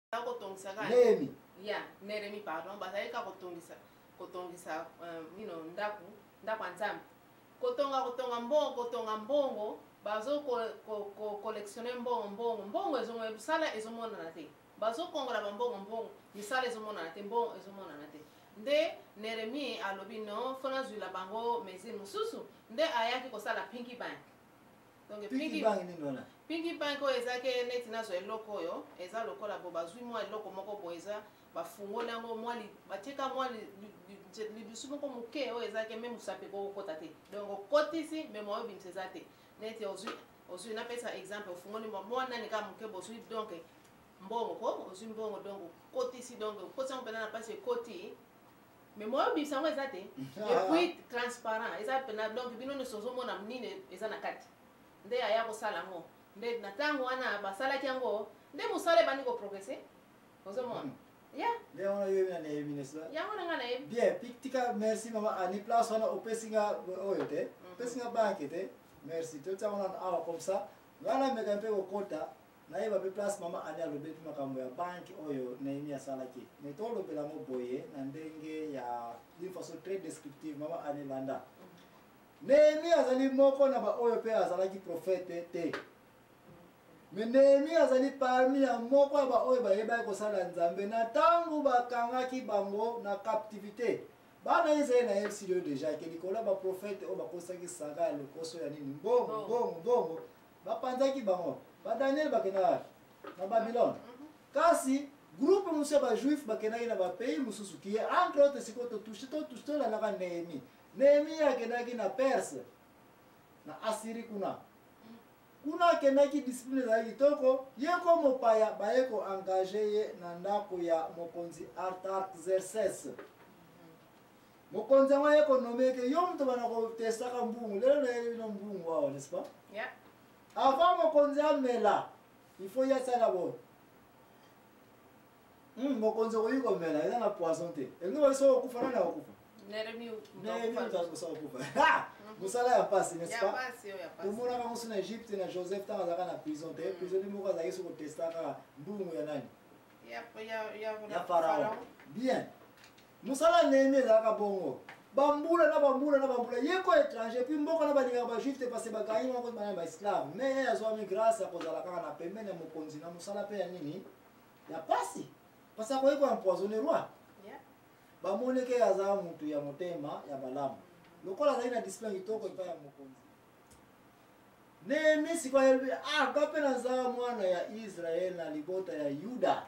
Kotongisa kaka Nehemi. Ya Neremi, pardon, bazali kaka kotongisa ndako, ndako ya Nzambe, kotonga, kotonga mbongo, kotonga mbongo, bazo collectionner mbongo, mbongo, mbongo ezomona, mosala ezomonana te. Bazokongola bambongo, mbongo, misala ezomonana te, mbongo ezomonana te. Nde Neremi alobi: "Non, faut nazwila bango mesure mosusu." Nde ayaki kosala piggy bank. Donc piggy bank nini wana? Piggy bank oyo ezaki neti nazwa eloko oyo eza lokola bo bazwi mwa eloko moko boye, eza bafungoli yango mwa batieka mwa lidusu moko moke oyo ezalaki me mosapi ekokokota te. Donc okotisi, me mwa obimisa eza te. Neti ozwi, napesa exemple, ofungoli mwa nani kaka moke, bozwi donc mbongo ko ozwi mbongo, donc okotisi, donc okotisi yango mpena na mpasi, ekoti, mais moyo obimisa yango eza te. Et puis transparent eza mpena, donc bino nyonso ozomona nini eza na kati. Nde aya kosala yango, nde na ntango wana basalaki yango, nde mosala ebandi koprogresser, ozomona ya. Nde wana yoyebi na Nehemi, n'est-ce pas? Yango na ngai nayebi. Bien, tika, merci mama Ani. Place wana opesi nga oyo te, opesi nga banke te, merci. Totia wana awa comme ça ngai nameka mpe kokota, nayeba mpe place mama Ani alobeli mpe makambo ya banke oyo Nehemi asalaki. Mais tolobela yango boye na ndenge ya d'une façon très descriptive. Mama Ani, landa: Nehemi azali moko na baoyo mpe azalaki prophète te, mais Nehemi azali parmi ya moko ya baoyo bayebaki kosala Nzambe na ntango bakangaki bango na captivité. Bana Israele, nayebisi yo déjà ke likolo ya baprofete oyo bakosaki saga ya lokoso ya nini, mbongo, mbongo, mbongo, bapanzaki bango. Badaniel bakendaki wapi? Na Babylone. Kasi groupe mosusu ya bajuif bakendaki na bapays mosusu kie, entre autres sikoyo totouche, totouche, tolandaka Nehemi. Nehemi akendaki na Perse, na Assyrie. Kuna, kuna akendaki, discipline ezalaki kitoko. Ye ko mopaya, baye koengager ye na ndako ya mokonzi Artaxerxes. Mokonzi yango aye konommer ke yo moto bana kotestaka mbungu. Lelo nayebi bino mbungu awa, n'est-ce pas? Yeah. Avant mokonzi amela, il faut ye asala boye. Mokonzi okoki komela, eza na poison te. Elingi boye soki okufa, nani akokufa? Neremi. Nehemi moto akosala kokufa, mosala ya pasi, n'est-ce ya pas? Pasi oyo ya pasi. Tomonaka ngo so na Egypte, na Joseph, ntango azalaka na prison te, prisonnier moko azalaki so kotesta kaka mbungu ya nani? Ya ya Pharaon. Bien, mosala Nehemi ezalaka bongo bambula na bambula na bambula. Ye ko étranger, puis mboka na balingaka bajuif te, parce bakangi moko bana baesclave. Mais ye azwami grâce ya kozala kaka na pembeni ya mokonzi na mosala mpe ya nini, ya pasi, parce akoki koempoisonner roi. Bamoni ke aza mutu ya motema ya malamu, lokola azali na discipline kitoko epai ya mokonzi. Nehemi sikoyo ayebi: "Ah, nga mpe naza mwana ya Israele na libota ya Yuda,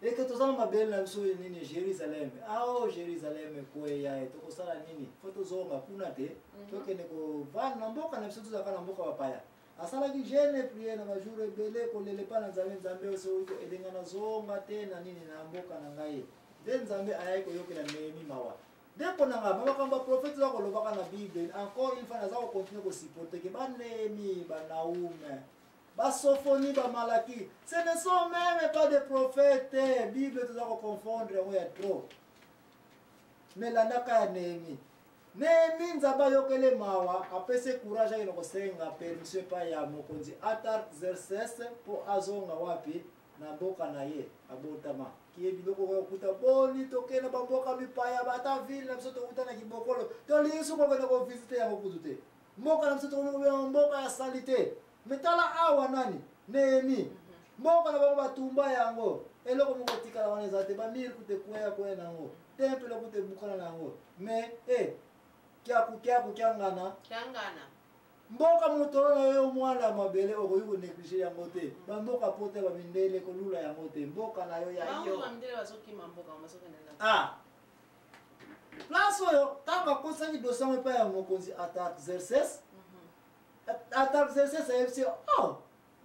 eke toza na mabele na biso nini, Jérusalem. Ao Jérusalem ekweya, ye tokosala nini? Faut tozonga kuna te, tokende kovanda na mboka na biso, tozalaka na mboka bapaya." Asalaki jeûne, prière na bajour ebele, kolela epai na Nzambe: "Nzambe, soki elenga, nazonga te na nini, na mboka na ngai." Nde Nzambe ayaki koyokela Nehemi mawa. Nde mpo na ngai, bamakambo ya prophète oza kolobaka na Bible, encore une fois naza kocontinuer kosupporter ke banehemi, banaume, basofoni, bamalaki, ce ne sont même pas des prophètes. Bible toza koconfondre yango ya trop. Mais landaka ya Nehemi. Nehemi, Nzambe ayokele mawa, apesi courage, akende kosenga permission epai ya mokonzi Artaxerxes mpo azonga wapi? Na mboka na ye abotama. Kie biloko oyo okuta boni, tokende bamboka mipaya, bata ville na biso tokuta na kibokolo, tolingi soki kokende kovisiter yango kutu te. Mboka na biso tokomi kobenga mboka ya sali te. Me tala awa nani, Nehemi, mboka na bango batumba yango, eloko moko etikala wana eza te, bamurs kuta ekweya kweya na yango, temple kuta ebukana na yango. Mais e kiaku kiaku kiangana. Kiangana. Mboka motolo na yo, mwana ya mabele, okoki konégliger yango te. Bamboka poto ya bamindele, kolula yango te, mboka na yo ya bango yo. Bamindele bazokima mboka, bazokende na Ah, place oyo, ntango akosaki dossier yango epai ya mokonzi Artaxerxes, Artaxerxes ayebisi: "Oh,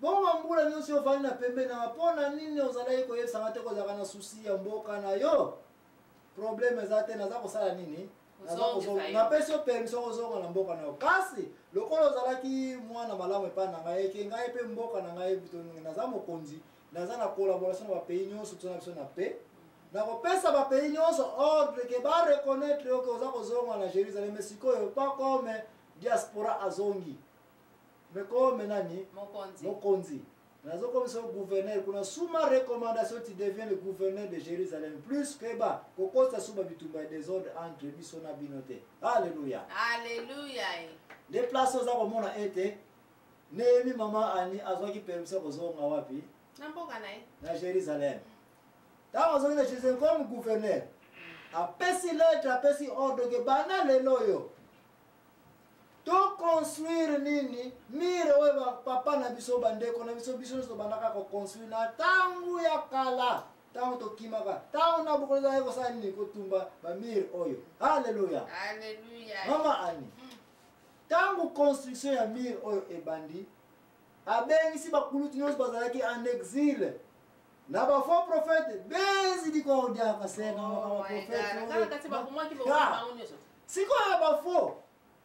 bongo bambula nyonso ofandi na pembeni nanga, mpo na nini ozalaki koyebisanga te kozalaka na souci ya mboka na yo? Problème eza te, naza kosala nini? Naza Kozongisa yo. Napesi yo permission kozonga na mboka na yo. Kasi lokola ozalaki mwana malamu epai na ngai, eke ngai mpe mboka na ngai, naza mokonzi, naza na collaboration na bapays nyonso, toza na biso na paix, nakopesa bapays nyonso ordre ke bareconnaître yo ke oza kozonga na Jérusalem. Sikoyo pas comme diaspora azongi, mais comme nani? Mokonzi. Mokonzi. Nazokomisa yo gouverneur kuna sous ma recommandation tu deviens le gouverneur de Jérusalem plus que ba kokotisa sous ba bitumba ya désordre entre biso na bino te. Alléluia. Alléluia. Nde place oza komona ete Nehemi mama Annie azwaki permission kozonga wapi? Na mboka na ye. Na Jérusalem. Ntango azongi na Jérusalem comme gouverneur, apesi lettre, apesi ordre ke banda lelo oyo to construire nini mire oyo bapapa na biso bandeko na biso biso nyonso tobandaka koconstruire na ntango ya kala ntango tokimaka ntango nabukodonozor aye kosala nini kotumba bamire oyo alleluya mama ani ntango construction ya mire oyo ebandi abengisi bakulutu nyonso bazalaki en exil na ba faux prophète bezi dikodiaka se na makambo prophète sikoyo ya ba faux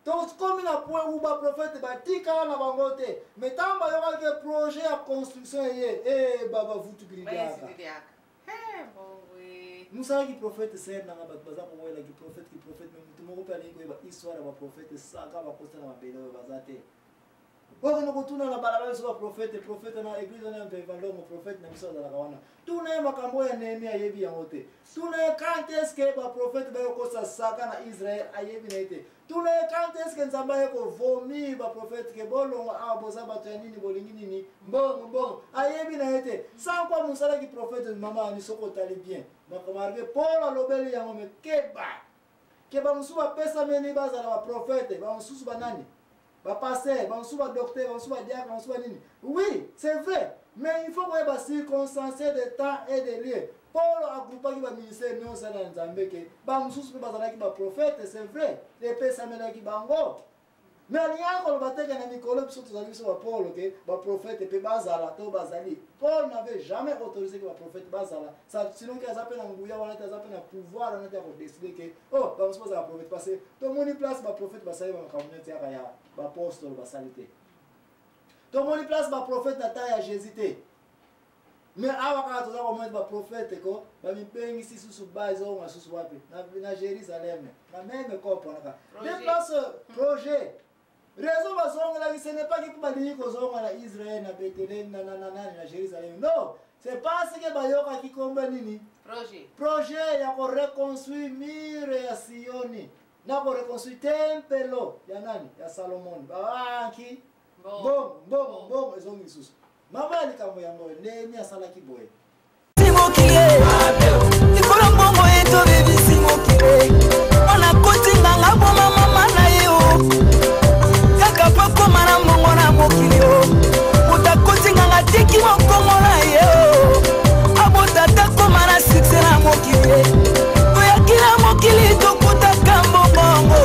tokomi na point où ba prophète batikala na bango te mais ntango bayokaki ke projet ya construction eye e babavutukilidiaka mosalaki prophète ser nanga bato baza kowela ki prophète ki prophète mais motu moko mpe alingi koyeba histoire ya baprophète saka bakosa na mabele oyo baza te Okende kotuna na balabala biso ba prophète, prophète na église wana ya Mpeva Longo, prophète na biso azalaka wana. Tuna ye makambo oyo ya Nehemie ayebi yango te. Tuna ye quand est-ce que ba prophète baye kokosa saka na Israël ayebi na ye te. Tuna ye quand est-ce que Nzambe aye ko vomir ba prophète que bolongwa awa boza bato ya nini bolingi nini mbongo mbongo ayebi na ye te. Sans quoi mosala ki prophète mama ani soki otali bien. Makambo Paul alobeli yango me keba. Ke ba mosusu bapesameli bazala ba prophète, ba mosusu banani? Ba pasteur, ba mosusu ba docteur, ba mosusu ba diacre, ba mosusu ba nini. Oui, c'est vrai, mais il faut koyeba circonstance de temps et de lieu. Paul agroupaki ba ministère nyonso na Nzambe ke ba mosusu mpe bazalaki ba prophète, c'est vrai, epesamelaki bango. Mais alingaki koloba te ke na mikolo biso tozali biso ba Paul ke ba prophète mpe bazala to bazali. Paul n'avait jamais autorisé que ba prophète bazala. Ça sinon ke aza mpe na nguya wana te, aza mpe na pouvoir wana te ya kodécider ke oh ba mosusu bazala prophète parce que tomoni place ba prophète basali ba makambo neti yaka ya ba apostolo basali te. Tomoni place ba prophète na temps ya Jésus te. Mais awa kaka toza komona ba prophète ko bamibengisi susu bazonga susu wapi na, na Jérusalem na meme kopo wana kaka nde place projet raison bazongelaki ce n'est pas que mpo balingi kozonga na Israël na Bethléem na na na nani na Jérusalem non c'est parce que bayokaki kombo nini projet projet ya ko reconstruire mur ya Sioni na ko reconstruire tempelo ya nani ya Salomon baanki mbongo mbongo mbongo ezongi lisusu Mama ya likambo yango oyo, Nehemie asalaki boye. Likolo mbongo ye tobebisi mokili mwana koti nganga boma mama na ye o kaka po akoma na mbongo na mokili o moto akoti nganga ateki mokongo na ye o abota ata koma na sukse na mokili toyaki na mokili tokutaka mbongongo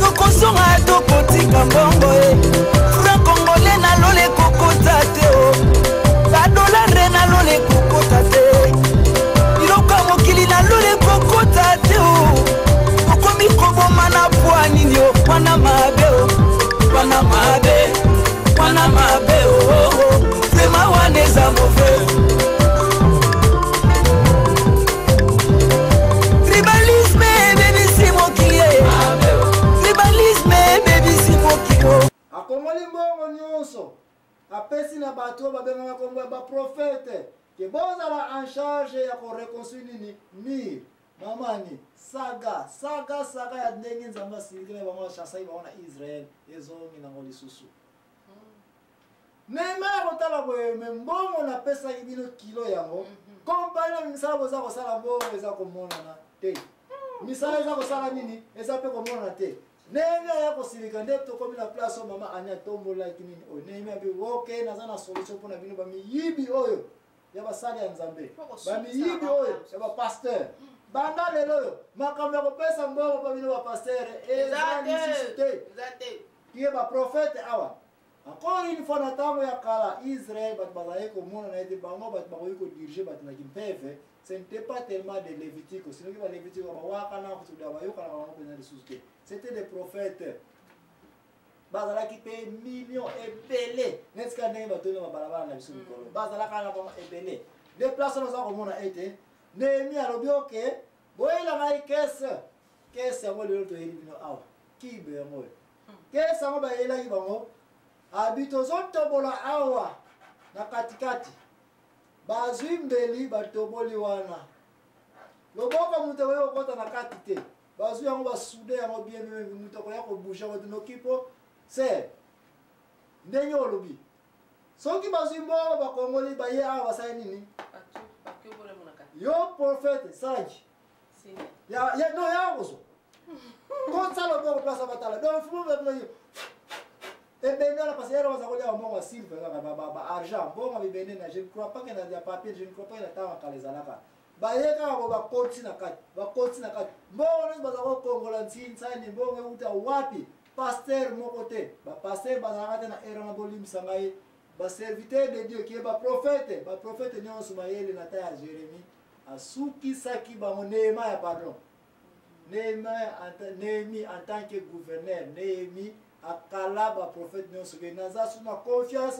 tokozonga tokotika mbongo e franc congolais na lola ekokota te o badolare na lola ekokota te biloko ya mokili na lola ekokota te o okomi koboma na pwa nini o wana mabe o wana mabe wana mabe o vrema wana eza mauvais tribalisme ebebisi mokili tribalisme ebebisi mokili Akongoli mbongo nyonso, apesi na bato oyo babengama kombo ya baprofete ke bozala en charge ya ko reconstruire nini mur. Mama ni saga saga saga ya ndenge Nzambe asilikela bango achasaki bango na Israël ezongi nango lisusu. Mema ya kotala boye me mbongo napesaki bino kilo yango kompani na misala boza kosala mbongo eza komonana te. Misala eza kosala nini eza mpe komonana te. Nehemia aya kosilika nde tokomi na place oyo mama Annie atombolaki nini oyo Nehemia abi ok naza na solution mpo na bino bamiyibi oyo ya basali ya Nzambe bamiyibi oyo ya bapasteur banda lelo oyo makambo ya kopesa mbongo mpo bino bapasteur eza lisusu te kiye baprofete awa Encore une fois na tango ya kala Israël bato bazalaki komonana ete bango bato bakoki kodirige bato na kimpeve ce n'était pas tellement des Lévitiques sinoki ba Lévitiques bawaka na kutuda bayokanaka bango mpenza lisusu te c'était des prophètes bazalaki mpe million ebele neti kaka ndenge batondi na babalabala na biso mikolo bazalaka na bango ebele nde place wana oza komona ete Nehemie alobi oke boyela ngai kese kese yango lelo toyeli bino awa kibe yango oyo kese yango bayelaki bango abi tozotobola awa. Na katikati bazwi mbeli, batoboli wana loboko, moto akoki kokɔta na kati te. Bazwi yango, basude yango bien bien, moto akoya kobouge yango te noki, mpo ser ndenge olobi, soki bazwi mbongo, bakongoli, baye awa, basali nini? Yo prophète salaki ya no ya kozwa kotsa loboko place batala. Donc fumu ebende wana, parce que yero baza kolia mbongo ya silver kaka, ba argent, mbongo bibende na, je ne crois pas que na ya papier, je ne crois pas que na ntango kala ezalaka. Baye kaka bo bakoti na kati, bakoti na kati, mbongo nyonso baza kokongola ntinsani. Mbongo euta wapi? Pasteur moko te, bapasteur bazalaka te na ere wana. Bolimbisa ngai, baserviteur de Dieu kie, baprophète, baprophète nyonso mayele na ta ya Jérémie asukisaki bango. Nehemia, pardon, Néhémie en tant que gouverneur, Néhémie akala baprophète nyonso ke naza su na confiance.